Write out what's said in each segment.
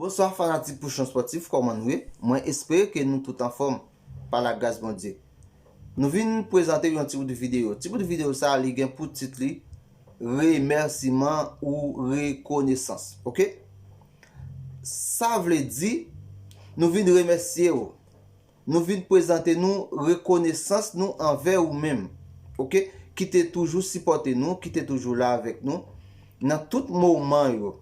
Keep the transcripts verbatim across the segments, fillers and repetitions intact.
Bonswa fanatik Pouchon Spòtif, kòman nou ye? Mwen espere ke nou tout anfòm pa lagras Bondye. Nou vin prezante yon ti bout videyo. Ti bout videyo sa a, li gen pou tit li remèsiman ou rekonesans. Oke? Sa vle di, nou vin remèsye w. Nou vin prezante nou rekonesans nou anvè ou menm. Oke? Ki te toujou sipòte nou, ki te toujou la avèk nou nan tout moman yo.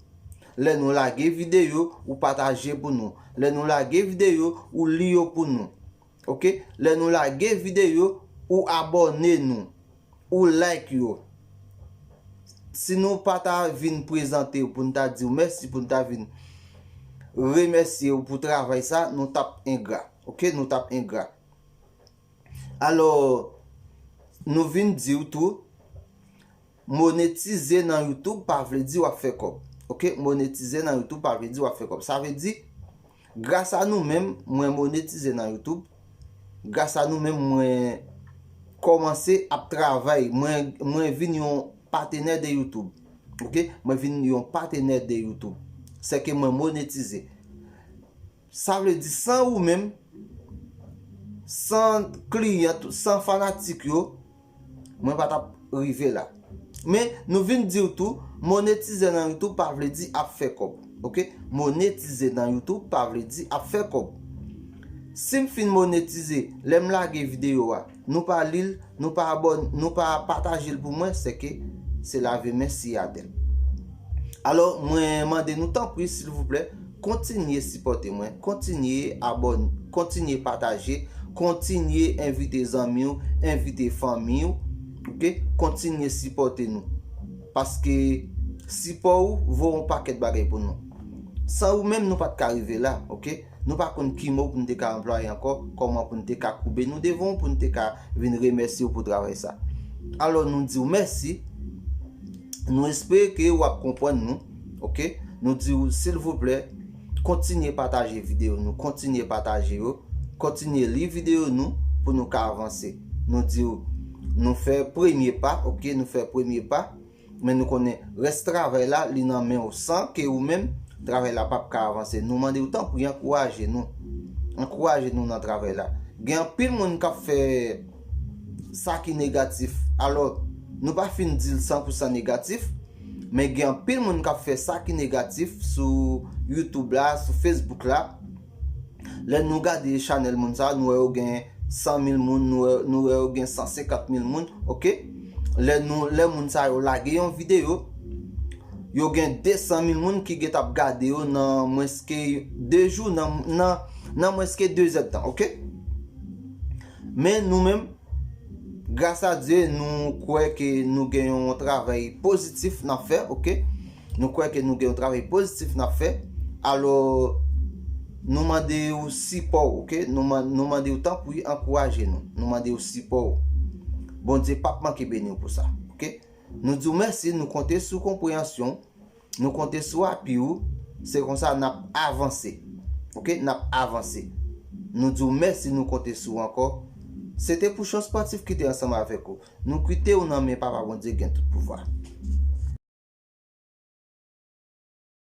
Lè nou lage videyo, ou pataje pou nou. Lè nou lage videyo, ou li yo pou nou. Oke? Lè nou lage videyo, ou abòne nou. Ou like yo. Si nou pa ta vin prezante w pou n ta di w mèsi, pou n ta vin remèsye w pou travay sa, nou t ap engra. Oke? Nou t ap engra. Alò, nou vin di w tou, monetize nan YouTube pa vle di w ap fè kòb. Oke? Monetize nan YouTube pa vle di w ap fè kòb. Sa vle di, gras a nou menm, mwen monetize nan YouTube. Gras a nou menm, mwen kòmanse ap travay. Mwen, mwen vin yon patenè de YouTube. Oke? Mwen vin yon patenè de YouTube. Sèke mwen monetize. Sa vle di, san ou menm, san kliyan, san fanatik yo, mwen pa t ap rive la. Men, nou vin di w tou, monetize nan YouTube pa vle di ap fè kòb. Oke? Monetize nan YouTube pa vle di ap fè kòb. Si m fin monetize, lè m lage videyo a, nou pa li l, nou pa abòne, nou pa pataje l pou mwen, sèke se lave men siyatè. Alò, mwen mande nou tanpri, silvouplè, kontinye sipòte mwen, kontinye abòne, kontinye pataje, kontinye envite zanmi w, envite fanmi w, oke? Kontinye sipòte nou. Paske sipò w vo yon pakèt bagay pou nou. San ou menm, nou pa t ka rive la, oke? Nou pa konn ki mo pou n te ka anplwaye ankò, kòman pou n te ka koube nou devan w, pou n te ka vin remèsye w pou travay sa. Alò, nou di w mèsi. Nou espere ke w ap konprann nou. Oke? Nou di w, silvouplè, kontinye pataje videyo nou, kontinye pataje yo, kontinye li videyo nou pou nou ka avanse. Nou di w, nou fè premye pa, oke? Nou fè premye pa, men nou konnen rès travay la, li nan men w. San ke ou menm, travay la p ap ka avanse. Nou mande w tanpri, ankouraje nou. Ankouraje nou nan travay la. Gen anpil moun k ap fè sa ki negatif. Alò, nou pa fin di l san pou san negatif, men gen anpil moun k ap fè sa ki negatif sou YouTube la, sou Facebook la. Lè nou gade chanèl moun sa, nou wè yo gen san mil moun, nou wè, nou wè yo gen san senkant mil moun, oke? Lè nou, lè moun sa yo lage yon videyo, yo gen de san mil moun ki gentan ap gade yo nan mwens ke de jou, nan, nan, nan mwens ke de zèdtan, oke? Men nou menm, gras a Dye, nou kwè ke nou gen yon travay pozitif n ap fè, oke? Nou kwè ke nou gen yon travay pozitif n ap fè. Alò, nou mande w sipò w, oke? Nou man-, nou mande w tanpri ankouraje nou. Nou mande w sipò w. Bondye p ap manke beni w pou sa, oke? Nou di w mèsi, nou konte sou konpreyansyon w, nou konte sou api w, se konsa n ap avanse. Oke, n ap avanse. Nou di w mèsi, nou konte sou w ankò. Se te Pouchon Spòtif ki te ansanm avèk ou. Nou kite w nan men Papa Bondye gen tout pouvwa.